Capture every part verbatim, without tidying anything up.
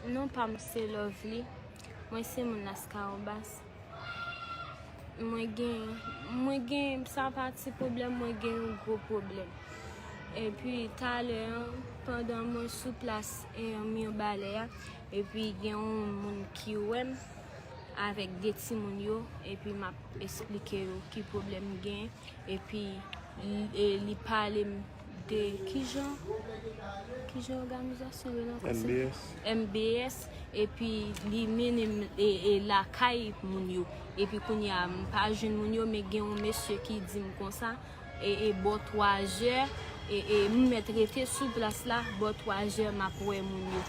Non pa m se Lovely. Mwen se moun Las Cambas. Mwen gen, mwen gen, sa pa ti pwoblèm, mwen gen yon gwo pwoblèm. Epi talè an, pandan mwen sou plas e Mibalè a, epi gen yon moun ki wè m avèk de timoun yo, epi m ap esplike yo ki pwoblèm m gen, epi li, e li pale m de kijan, kijan òganizasyon yo nan M B S. M B S, epi li mennen m e, e lakay moun yo. Epi kounye a, m pa jwenn moun yo, men gen yon mesye ki di m konsa, e, e bò twa zè, e, e m mèt rete sou plas la, bò twa zè m ap wè moun yo.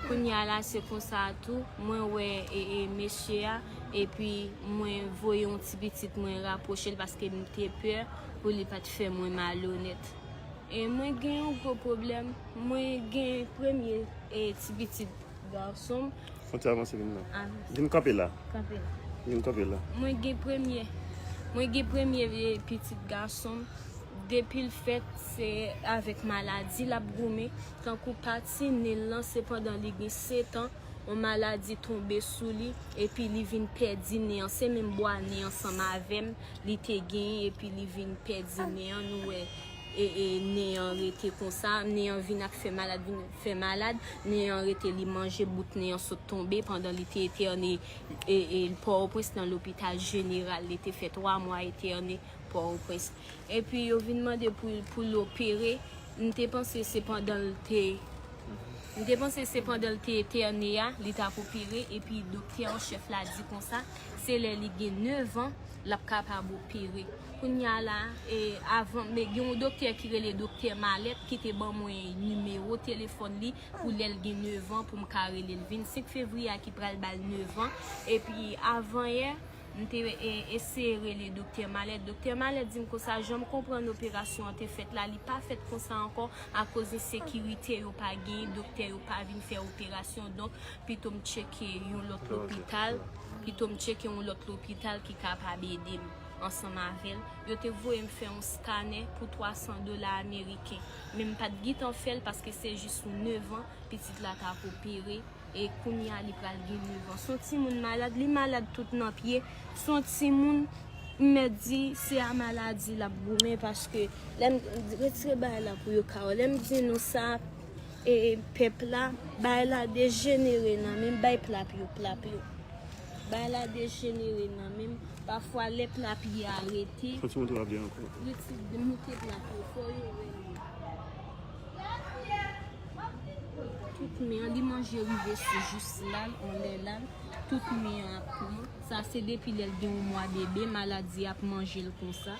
Kounye a la, se konsa tou, mwen wè e, e mesye a, epi mwen voye yon ti pitit mwen rapwoche l paske m te pè pou li pa t fè mwen malonèt. E mwen gen yon gwo pwoblèm. Mwen gen premye e ti pitit gason m. Fon ti avanse vin la. Avanse. Vin kanpe la. Kanpe la. Vin kanpe la. Mwen gen premye, mwen gen premye e pitit gason m. Depi l fèt, se avèk maladi l ap goumen. Tankou pati nen l lan, se pandan li gen sèt an, yon maladi tonbe sou li, epi li vin pèdi nen an. Se menm bwa nen ansanm avè m, li te genyen, epi li vin pèdi nen an. Nou wè, e, e nen an rete konsa, nen an vin ap fè malad, vin fè malad, nen an rete, li manje bout nen an sot tonbe pandan li te entène, e, e Pòtoprens nan lopital jeneral, li te fè twa mwa entène Pòtoprens. Epi yo vin mande pou, pou l opere, m te panse se pandan l te, m te panse se pandan l te entène a, li t ap opere, epi doktè an chèf la di konsa, se lè li gen nèf an, l ap kapab opere. Kounye a la, e, avan, men gen yon doktè ki rele doktè Malèt ki te ban mwen nimewo telefòn li pou lè l gen nèf an pou m ka rele l. Vennsenk fevriye a ki pral ba l nèf an. Epi avan yè, m te, e, eseye rele doktè Malèt. Doktè Malèt di m konsa, jan m konprann operasyon an te fèt la, li pa fèt konsa ankò akoz ensekirite, yo pa gen doktè, yo pa vin fè operasyon. Donk, pito m tcheke yon lòt lopital, pito m tcheke yon lòt lopital ki kapab ede m ansanm avè l. Yo te voye m fè yon skanè pou twa san dola ameriken. Men m pa t gentan fè l paske se jis sou nèf an, pitit la t ap opere. E kounye a, li pral gen nèf an. Se yon timoun malad, li malad tout nan pye. Se yon timoun, m mèt di, se a maladi l ap goumen, paske lè m retire bagay la pou yo ka wè. Lè m di nou sa, e, pèp la, bagay la dejenere nan men m, bay plap yo, plap yo. Bagay la dejenere nan men m. Pafwa, lè plap yo arete, fò ti monte w ap di ankò. Retire, moute plap yo, fò yo wè yo. Tout men an, li manje rive sou jis la, anlè la. Tout men an ap pran. Sa se depi lè l gen yon mwa bebe, maladi ap manje l konsa.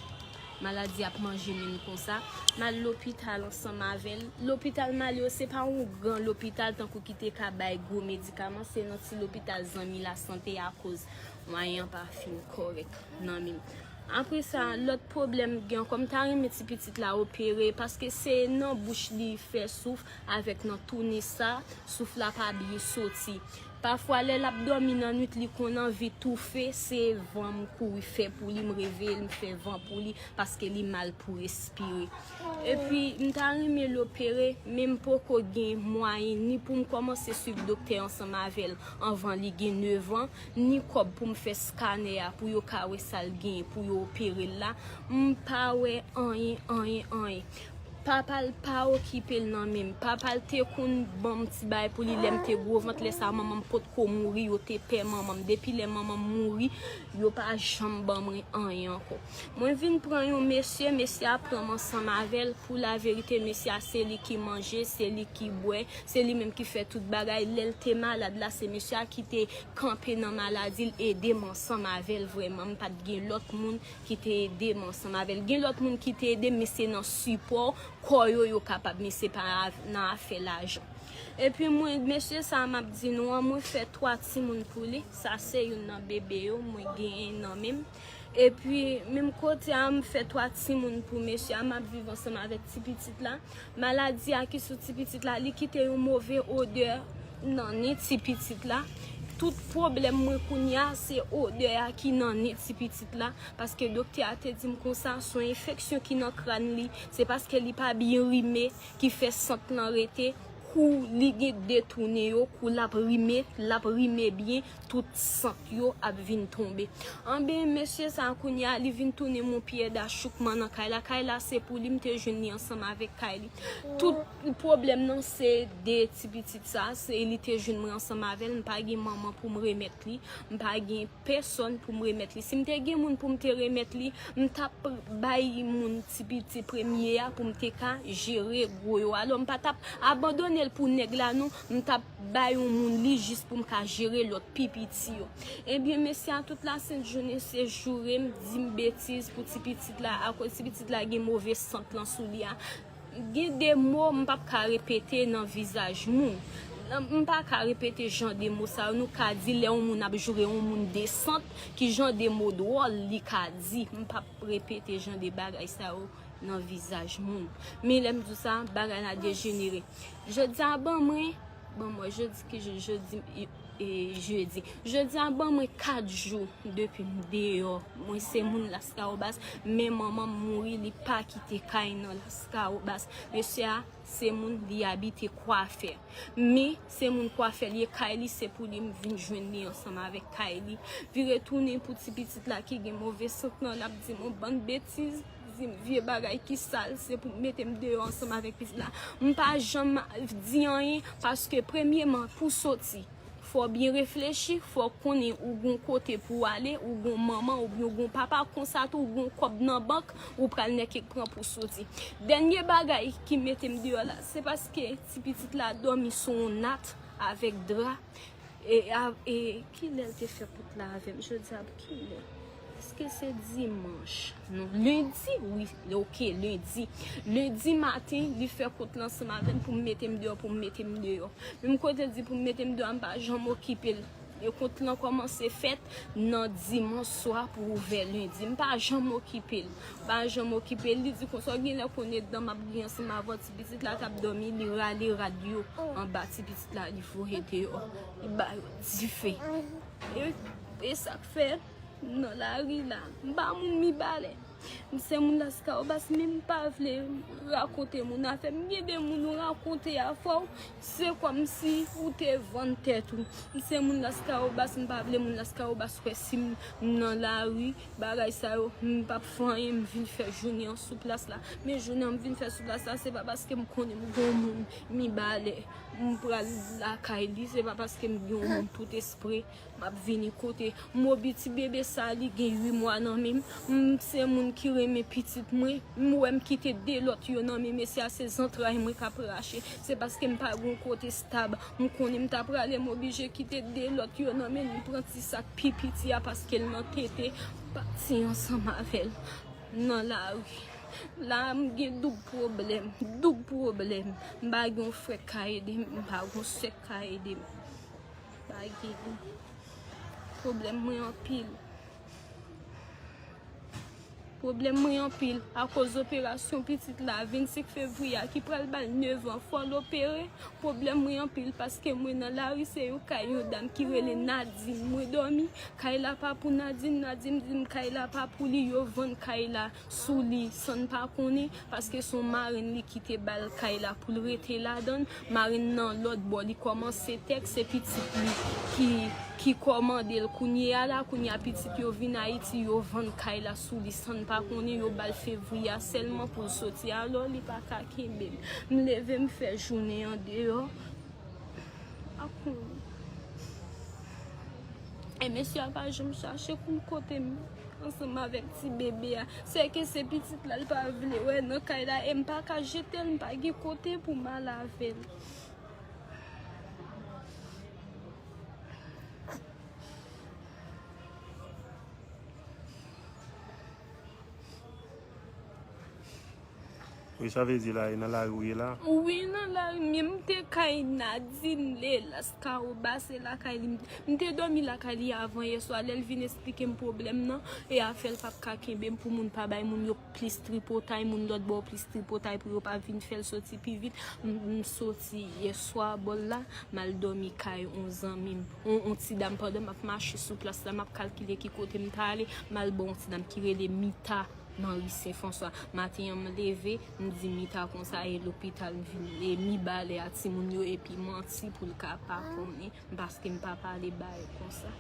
Maladi ap manje men l konsa. M al lopital ansanm avè l. Lopital m ale yo, se pa yon gran lopital tankou ki te ka bay gwo medikaman, se yon ti lopital Zanmi Lasante akoz mwayen an pa fin kòrèk nan men m. Apre sa, lòt pwoblèm m gen ankò, m ta renmen ti pitit la opere, paske se nan bouch li fè souf, avèk nan tou nen sa, souf la pa byen soti. Pafwa, lè l ap dòmi nan nwit, li konn anvi toufe, se van m kouri fè pou li, m reveye l, m fè van pou li, paske li mal pou respire. Epi, m ta renmen l opere, men m poko gen mwayen ni pou m kòmanse swiv doktè ansanm avè l anvan li gen nèf an, ni kòb pou m fè skanè a, pou yo ka wè sa l genyen, pou yo opere l la. M pa wè anyen, anyen, anyen. Papa l pa okipe l nan men m. Papa l te konn ban m ti bagay pou li lè m te gwo vant. Lè sa a, manman m potko mouri, yo te pè manman m. Depi lè manman m mouri, yo pa janm ban mwen anyen ankò. Mwen vin pran yon mesye, mesye a pran m ansanm avè l. Pou laverite, mesye a, se li ki manje, se li ki bwè, se li menm ki fè tout bagay. Lè l te malad la, se mesye a ki te kanpe nan maladi l, ede m ansanm avè l vrèman. M pa t gen lòt moun ki te ede m ansanm avè l. Gen lòt moun ki te ede m, men se nan sipò kò yo yo kapab, men se pa nan afè lajan. Epi mwen, mesye sa a m ap di nou an, mwen fè twa timoun pou li. Sa se youn nan bebe yo mwen genyen nan men m. Epi, menm kote a, m fè twa timoun pou mesye a, m ap viv ansanm avèk ti pitit la. Maladi a ki sou ti pitit la, li kite yon move odè nan nen ti pitit la. Tout pwoblèm mwen kounye a, se odè a ki nan nen ti pitit la. Paske doktè a te di m konsa, se yon enfeksyon ki nan kràn li. Se paske li pa byen rime ki fè sant lan rete. kou li gen detounen yo, kou l ap rime, l ap rime byen, tout sant yo ap vin tonbe. Anben, mesye sa a kounye a, li vin tounen yon pyè dachoukman nan kay la. Kay la, se pou li, m te jwenn li ansanm avèk kay li. Tout pwoblèm nan, se de ti pitit sa, se li te jwenn mwen ansanm avè l, m pa gen manman pou m remèt li, m pa gen pèsòn pou m remèt li. Si m te gen moun pou m te remèt li, m t ap bay moun ti piti premye a pou m te ka jere gwo yo. Alò, m pa t ap abandone l pou nèg la, non. M t ap bay yon moun li jis pou m ka jere lòt pi piti yo. Ebyen, mesye a tout la sent jounen se joure m, di m betiz pou ti pitit la, akoz ti pitit la gen move sant lan sou li a. Gen de mo m p ap ka repete nan vizaj moun. M pa ka repete jan de mo sa yo. Nou ka di lè yon moun ap joure yon moun de sant, ki jan de mo dwòl li ka di. M p ap repete jan de bagay sa yo nan vizaj moun. Men lè m di w sa, bagay la dejenere. Jodi a ban mwen, ban mwen jodi ki jou, jodi, e, jedi. Jodi a ban mwen kat jou depi m deyò. Mwen se moun Laskawobas, men manman m mouri, li pa kite kay nan Laskawobas. Mesye a, se moun li abite Kwafè. Men, se moun Kwafè li ye, kay li se pou li, m vin jwenn li ansanm avèk kay li. Vire tounen pou ti pitit la ki gen move sant lan, l ap di m yon bann betiz, di m vye bagay ki sal, se pou mete m deyò ansanm avèk pitit la. M pa janm di anyen, paske premyeman, pou soti, fò w byen reflechi, fò w konnen ou gon kote pou w ale, ou gon manman oubyen ou gon papa, konsa tou ou gon kòb nan bank, ou pral nèk ek pran pou soti. Dènye bagay ki mete m deyò la, se paske ti pitit la dòmi sou yon nat avèk dra. E, a, e kilè l te fè kont la avè m? Jodi a pou kilè? Èske se dimanch? Non, lendi, wi, oke, lendi. Lendi maten, li fè kont la ansanm avè m pou m mete m deyò, pou m mete m deyò. Menm kote l di pou m mete m deyò a, m pa janm okipe l. E kont lan kòmanse fèt nan dimanch swa pou ouvè lendi. M pa janm okipe l. M pa janm okipe l. Li di konsa, w genlè konnen dan m ap griyen ansanm avè w, ti pitit la t ap dòmi, li rale rad yo anba ti pitit la, li voye deyò. Li ba yo dife. E, e sa k fè nan lari la, m pa moun Mibalè. M se moun Laskawobas, men m pa vle rakonte moun afè m. Gen de moun ou rakonte afè w, se kòmsi ou te vann tèt ou. M se moun Laskawobas, m pa vle moun Laskawobas kwè si m, m nan lari, bagay sa yo, m p ap fè anyen, m vin fè jounen an sou plas la. Men jounen an m vin fè sou plas la, se pa paske m konnen m gon moun Mibalè, m pral lakay li, se pa paske m gen yon moun tout espre. M ap vini kote Mobi ti bebe sa, li gen uit mwa nan men m. M se moun ki renmen pitit mwen. M wè m kite de lòt yo nan men mesye a, se zantray mwen k ap rache. Se paske m pa gon kote stab. M konnen m ta prale, m oblije kite de lòt yo nan men li, pran ti sa k pi piti a paske l nan tete, pati ansanm avè l nan lari. La a, m gen doub pwoblèm, doub pwoblèm. M pa gen yon frè k ka ede m, m pa gen yon sè k ka ede m. Pa gen. Pwoblèm mwen anpil. Pwoblèm mwen anpil akoz operasyon pitit la, vennsenk fevriye a, ki pral ba l nèf an, fò l opere. Pwoblèm mwen anpil paske mwen nan lari, se yon kay yon dam ki rele Nadine. Mwen dòmi, kay la pa pou Nadine, Nadine di m kay la pa pou li, yo vann kay la sou li san n pa konnen, paske se yon marenn li ki te ba l kay la pou l rete ladan l. Marenn nan lòt bò, li kòmanse tèks, se pitit li ki, ki kòmande l kounye a la. Kounye a pitit yo vin Ayiti, yo vann kay la sou li san n pa konnen, yo ba l fevriye a sèlman pou l soti. Alò, li pa ka kenbe m. M leve, m fè jounen an deyò. Ak yon E mesye a pa janm chache konn kote m ansanm avèk ti bebe a. Sèke se pitit la l pa vle wè nan kay la, e m pa ka jete l, m pa gen kote pou m al avè l. Wi, sa vle di la, e nan lari w ye la? Wi, nan lari m ye. M te kay Nadine, Lelas, Kawo Base lakay li. M te dòmi lakay li avan yè swa. Lè l vin esplike m pwoblèm nan, e afè l p ap ka kenbe m pou moun pa bay moun yo plis tripotay, moun lòt bò plis tripotay pou yo pa vin fè l soti pi vit. M, m soti yè swa bò l la, m al dòmi kay on zanmi m, on, on ti dam. Pandan m ap mache sou plas la, m ap kalkile ki kote m ta ale, m al bò on ti dam ki rele Mita. Nan ri Sen Franswa. Maten an, m leve, m di Mita konsa, e lopital, m vin, e mi ba lè a timoun yo, epi manti pou l ka pa konnen, paske m pa pale ba yo konsa.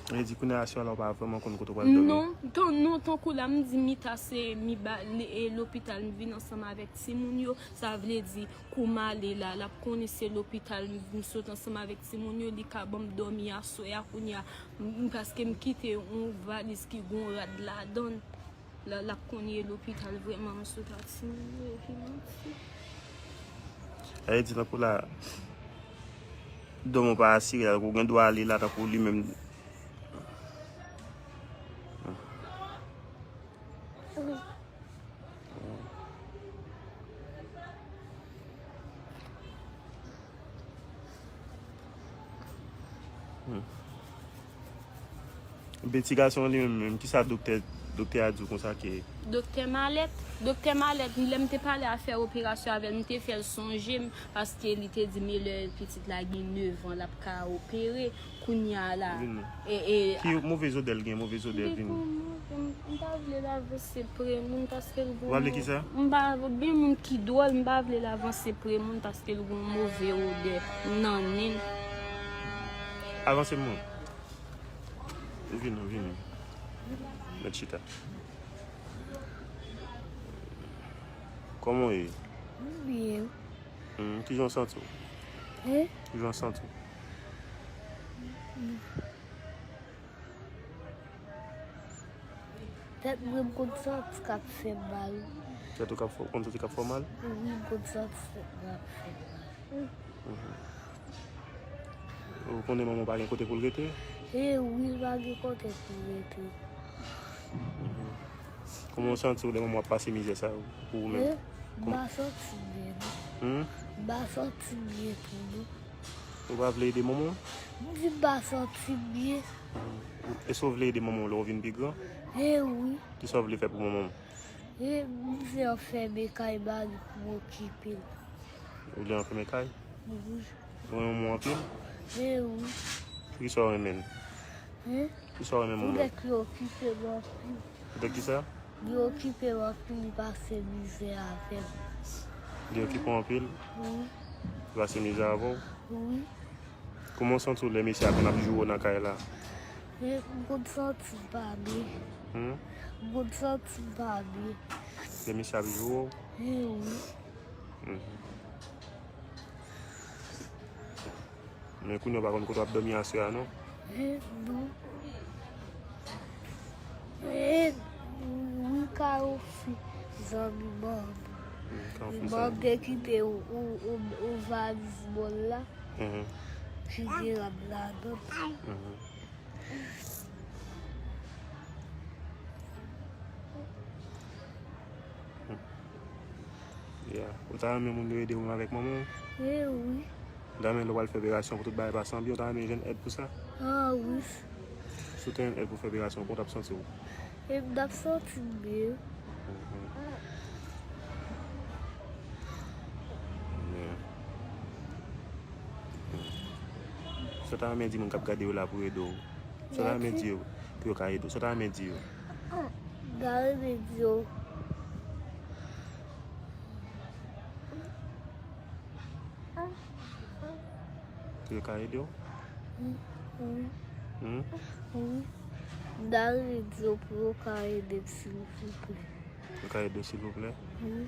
Vle di kounye a sè la ou pa vrèman konn kote w pral dòmi? Non, tan, non, tankou la, m di Mita se mi ba, e lopital, m vin ansanm avèk timoun yo, sa vle di kou m ale la, l ap konnen se lopital, m, m sot ansanm avèk timoun yo, li ka ban m dòmi aswè a kounye a, m, paske m kite yon valiz ki gon rad ladan l. La, l ap konnen e lopital vrèman, m sot a timoun yo, epi manti. Sa vle di tankou la, dòmi w pa asire, tankou gen dwa ale la, tankou li menm. Hmm. Ebyen ti gason an li menm, menm, kisa doktè, doktè a di w konsa ke? Doktè Malèt, doktè Malèt, lè m te pale afè operasyon avè l, m te fè l sonje m, paske li te di m lè pitit la gen nèf an, l ap ka opere. Kounye a la. Vini. E, e, ki move odè l gen, move odè, vini. M pa vle l avanse pre moun paske l gon. Ou pa vle kisa? M pa, gen moun ki dwòl, m pa vle l avanse pre moun paske l gon move odè nan nen l. Avanse moun. Vini, vini. Mèt chita. Kòman w ye? Byen. Hmm, kijan w santi w? Hein? Kijan w santi w? Tèt mwen, m konn santi k ap fè mal. Tèt ou k ap fè, konn santi k ap fè w mal? Wi, m konn santi tèt mwen ap fè mal. Mhm. Ou konnen manman w pa gen kote pou l rete? E wi, l pa gen kote pou l rete. Mhm. Kòman w santi w lè manman w ap pase mizè sa yo pou ou menm? E, m pa santi byen, non. Hmm? M pa santi byen tou, non. Ou pa vle ede manman w? M di m pa santi m byen. Èske w vle ede manman w lè w vin pi gran? E wi. Kisa w vle fè pou manman w? E m vle anfèmen kay mari pou m okipe l. Ou vle anfèmen kay? Wi. Ou renmen manman w anpil? E wi. Poukisa w renmen l? Hein? Poukisa w renmen manman w? Poutèt li okipe m anpil. Poutèt kisa? Li okipe m anpil, li pase mizè avè m. Li okipe w anpil? Wi. Li pase mizè avè w? Wi. Kòman w santi w lè mesye a konn ap joure w nan kay la? E, m konn santi m pa byen. Hmm? M konn santi m pa byen. Lè mesye ap joure w? E wi. Mhm. Men kounye a w pa konn kote w ap dòmi aswè a, non? E, non. E, wi, Kawofi, zanmi manman. Hmm, Kawofi zanmi. Manman te kite yon, yon, yon, yon valiz bò l la. Mhm. Ki gen rad ladan l. Mhm. Hmm. Yeah. Ou ta renmen moun yo ede ou menm avèk manman w? E wi. Ou ta renmen lè w al fè operasyon pou tout bagay pase an byen, ou ta renmen jwenn èd pou sa? A wi. Si w te jwenn èd pou fè operasyon, kòman w t ap santi w? E m t ap santi m byen. Mhm. Yeah. Sa w ta renmen di moun k ap gade yo la pou ede w? Sa w ta renmen di yo pou yo ka ede w? Sa w ta renmen di yo? M ta renmen di yo. Pou yo ka ede w? Wi. Hmm? Wi. M ta renmen di yo pou yo ka ede m, silvouplè. Pou yo ka ede w, silvouplè? Wi.